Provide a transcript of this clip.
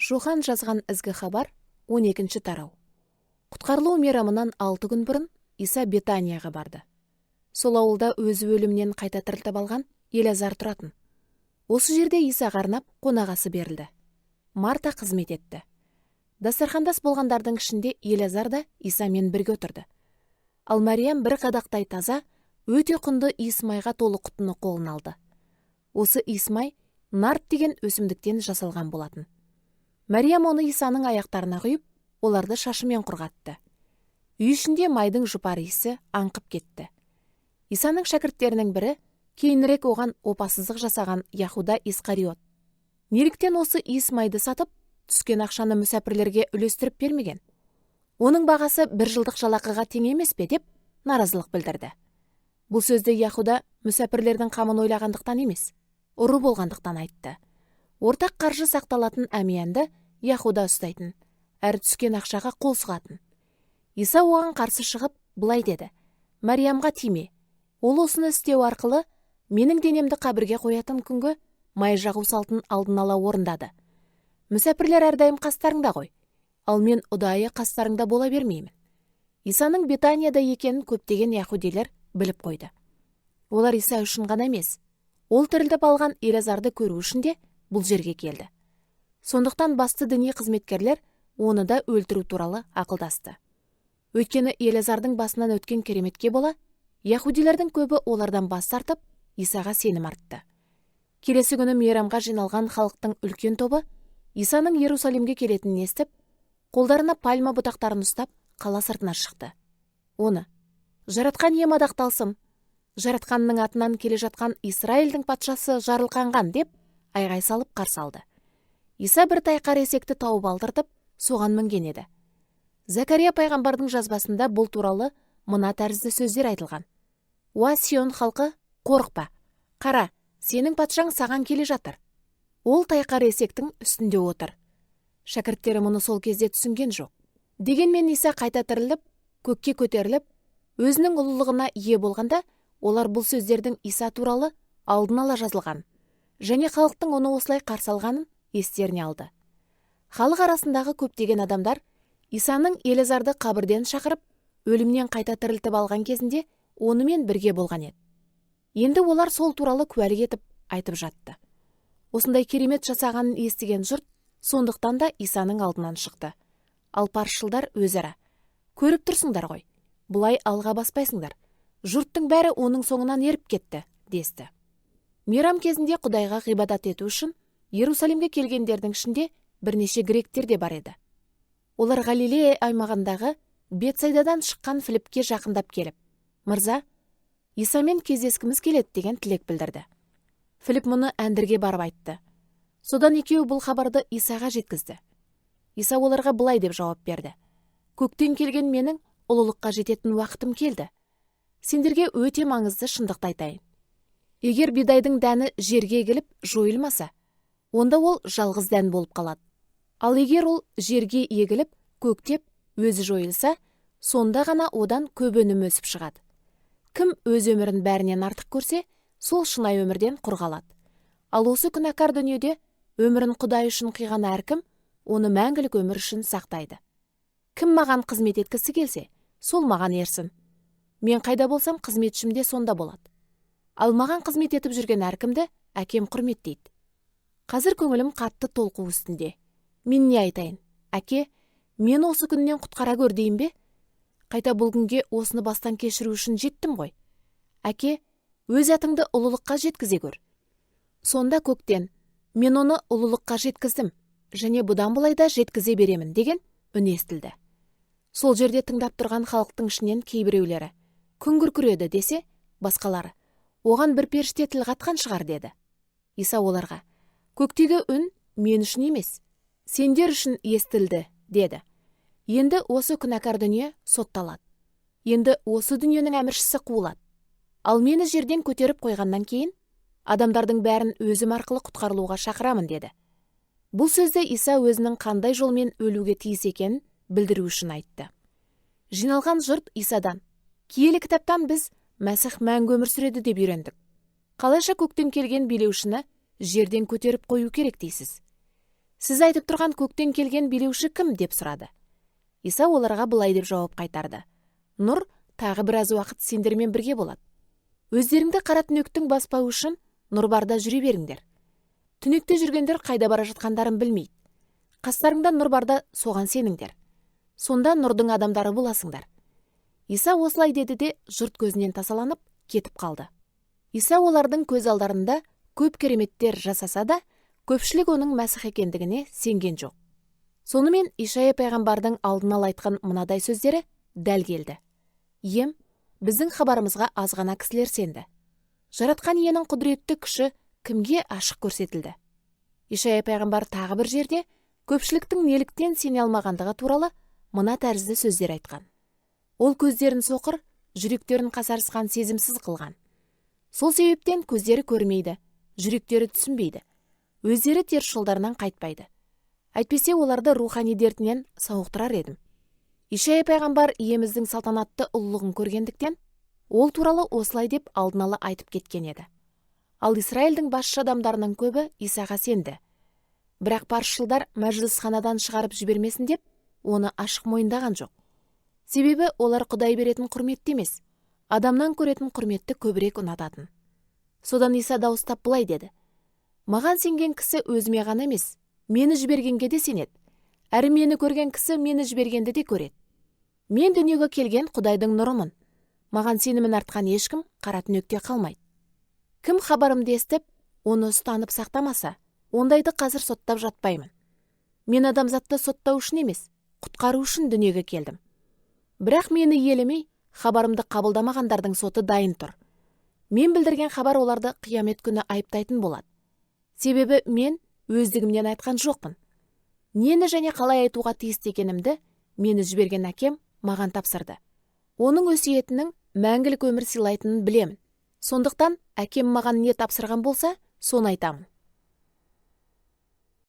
Жохан жазған ізгі хабар, 12 тарау. Құтқарылу мейрамынан 6 күн бұрын Иса Бетанияға барды. Сол ауылда өзі өлімнен қайта тірілтіп алған Елазар тұратын. Осы жерде Исаға арнап қонақасы берілді. Марта қызмет етті. Дастархандас болғандардың ішінде Елазар да Исамен бірге отырды. Ал Мариям бір қадақтай таза, өте құнды иіс майға толы құтыны қолына алды. Осы иіс май нард деген өсімдіктен жасалған болатын. Мәриям оны Исаның аяқтарына құйып, оларды шашымен құрғатты. Үй ішінде майдың жұпар иісі аңқып кетті. Исаның шәкірттерінің бірі, кейінірек оған опасыздық жасаған Яхуда Исқариот: «Неліктен осы иіс майды сатып, түскен ақшаны мүсәпірлерге үлестіріп бермеген? Оның бағасы бір жылдық жалақыға тең емес пе?» – деп наразылық білдірді. Бұл сөзді Яхуда мүсәпірлердің қамын ойлағандықтан емес, ұры болғандықтан айтты. Ортақ қаржы сақталатын әмиянды Яхуда ұстайтын, әрі түскен ақшаға қол сұғатын. Иса оған қарсы шығып, былай деді: «Мәриямға тиме. Ол осыны істеу арқылы менің денемді қабірге қоятын күнгі май жағу салтын алдын ала орындады. Мүсәпірлер әрдайым қастарыңда ғой, ал мен ұдайы қастарыңда бола бермеймін». Исаның Бетанияда екенін көптеген яхудилер біліп қойды. Олар Иса үшін ғана емес, ол тірілтіп алған Елазарды көру үшін де бұл жерге келді. Сондықтан басты діни қызметкерлер оны да өлтіру туралы ақылдасты. Өйткені Елазардың басынан өткен кереметке бола, яхудилердің көбі олардан бас тартып, Исаға сенім артты. Келесі күні мейрамға жиналған халықтың үлкен тобы Исаның Иерусалимге келетінін естіп, қолдарына пальма бұтақтарын ұстап, қала сыртына шықты. Оны: «Жаратқан Ие мадақталсын! Жаратқанның атынан келе жатқан Израильдің патшасы жарылқанған!» – деп айғай салып қарсы алды. Иса бір тайқар есекті тауып алдыртып, соған мінген еді. Закария пайғамбардың жазбасында бұл туралы мына тәрізді сөздер айтылған: «Уа, Сион халқы, қорықпа! Қара, сенің патшаң саған келе жатыр. Ол тайқар есектің үстінде отыр». Шәкірттері мұны сол кезде түсінген жоқ. Дегенмен Иса қайта тіріліп, көкке көтеріліп, өзінің ұлылығына ие болғанда, олар бұл сөздердің Иса туралы алдын ала жазылған және халықтың оны осылай қарсы алғанын естеріне алды. Халық арасындағы көптеген адамдар Исаның Елазарды қабірден шақырып, өлімнен қайта тірілтіп алған кезінде онымен бірге болған еді. Енді олар сол туралы куәлік етіп айтып жатты. Осындай керемет жасағанын естіген жұрт сондықтан да Исаның алдынан шықты. Ал парысшылдар өзара: «Көріп тұрсыңдар ғой, бұлай алға баспайсыңдар. Жұрттың бәрі оның соңынан еріп кетті», – десті. Мейрам кезінде Құдайға ғибадат ету үшін Иерусалимге келгендердің ішінде бірнеше гректер де бар еді. Олар Галилея аймағындағы Бетсайдадан шыққан Филиппке жақындап келіп: «Мырза, Исамен кездескіміз келеді», – деген тілек білдірді. Филипп мұны Әндірге барып айтты. Содан екеуі бұл хабарды Исаға жеткізді. Иса оларға былай деп жауап берді: «Көктен келген менің ұлылыққа жететін уақытым келді. Сендерге өте маңызды шындықты айтайын. Егер бидайдың дәні жерге егіліп, жойылмаса, онда ол жалғыз дән болып қалады. Ал егер ол жерге егіліп, көктеп, өзі жойылса, сонда ғана одан көп өнім өсіп шығады. Кім өз өмірін бәрінен артық көрсе, сол шынайы өмірден құр қалады. Ал осы күнәкар дүниеде өмірін Құдай үшін қиған әркім оны мәңгілік өмір үшін сақтайды. Кім маған қызмет еткісі келсе, сол маған ерсін. Мен қайда болсам, қызметшім де сонда болады. Ал маған қызмет етіп жүрген әркімді Әкем құрметтейді. Қазір көңілім қатты толқу үстінде. Мен не айтайын? Әке, мені осы күннен құтқара көр дейін бе? Қайта бұл күнге осыны бастан кешіру үшін жеттім ғой. Әке, өз атыңды ұлылыққа жеткізе көр». Сонда көктен: «Мен оны ұлылыққа жеткіздім және бұдан былай да жеткізе беремін», – деген үн естілді. Сол жерде тыңдап тұрған халықтың ішінен кейбіреулері: «Күн күркіреді», – десе, басқалары: «Оған бір періште тіл қатқан шығар», – деді. Иса оларға: «Көктегі үн мен үшін емес, сендер үшін естілді», – деді. «Енді осы күнәкар дүние сотталады. Енді осы дүниенің әміршісі қуылады. Ал мені жерден көтеріп қойғаннан кейін адамдардың бәрін өзім арқылы құтқарылуға шақырамын», – деді. Бұл сөзді Иса өзінің қандай жолмен өлуге тиіс екенін білдіру үшін айтты. Жиналған жұрт Исадан: «Киелі кітаптан біз Мәсіх мәңгі өмір сүреді деп үйрендік. Қалайша көктен келген билеушіні жерден көтеріп қою керек дейсіз?» Сіз айтып тұрған көктен келген билеуші кім?» деп сұрады. Иса оларға былай деп жауап қайтарды: «Нұр тағы біраз уақыт сендермен бірге болады. Өздеріңді қара түнектің баспауы үшін нұр барда жүре беріңдер. Түнекте жүргендер қайда бара жатқандарын білмейді. Қастарыңда нұр барда соған сеніңдер. Сонда нұрдың адамдары боласыңдар». Иса осылай деді де, жұрт көзінен тасаланып, кетіп қалды. Иса олардың көз алдарында көп кереметтер жасаса да, көпшілік оның Мәсіх екендігіне сенген жоқ. Сонымен Ишая пайғамбардың алдын ала айтқан мынадай сөздері дәл келді: «Ием, біздің хабарымызға аз ғана кісілер сенді. Жаратқан Иенің құдіретті күші кімге ашық көрсетілді?» Ишая пайғамбар тағы бір жерде көпшіліктің неліктен сене алмағандығы туралы мына тәрізді сөздер айтқан: «Ол көздерін соқыр, жүректерін қасарысқан сезімсіз қылған. Сол себептен көздері көрмейді, жүректері түсінбейді, өздері теріс жолдарынан қайтпайды. Әйтпесе оларды рухани дертінен сауықтырар едім». Ишая пайғамбар Иеміздің салтанатты ұлылығын көргендіктен, ол туралы осылай деп алдын ала айтып кеткен еді. Ал Израильдің басшы адамдарының көбі Исаға сенді. Бірақ парысшылдар мәжілісханадан шығарып жібермесін деп, оны ашық мойындаған жоқ. Себебі олар Құдай беретін құрметті емес, адамнан көретін құрметті көбірек ұнататын. Содан Иса дауыстап былай деді: «Маған сенген кісі өзіме ғана емес, мені жібергенге де сенеді. Әрі мені көрген кісі мені жібергенді де көреді. Мен дүниеге келген Құдайдың нұрымын. Маған сенімін артқан ешкім қара түнекте қалмайды. Кім хабарымды естіп, оны ұстанып сақтамаса, ондайды қазір соттап жатпаймын. Мен адамзатты соттау үшін емес, құтқару үшін дүниеге келдім. Бірақ мені елемей, хабарымды қабылдамағандардың соты дайын тұр. Мен білдірген хабар оларды қиямет күні айыптайтын болады. Себебі мен өздігімнен айтқан жоқпын. Нені және қалай айтуға тиісті екенімді мені жіберген әкем маған тапсырды. Оның өсиетінің мәңгілік өмір сыйлайтынын білемін. Сондықтан әкем маған не тапсырған болса, соны айтамын».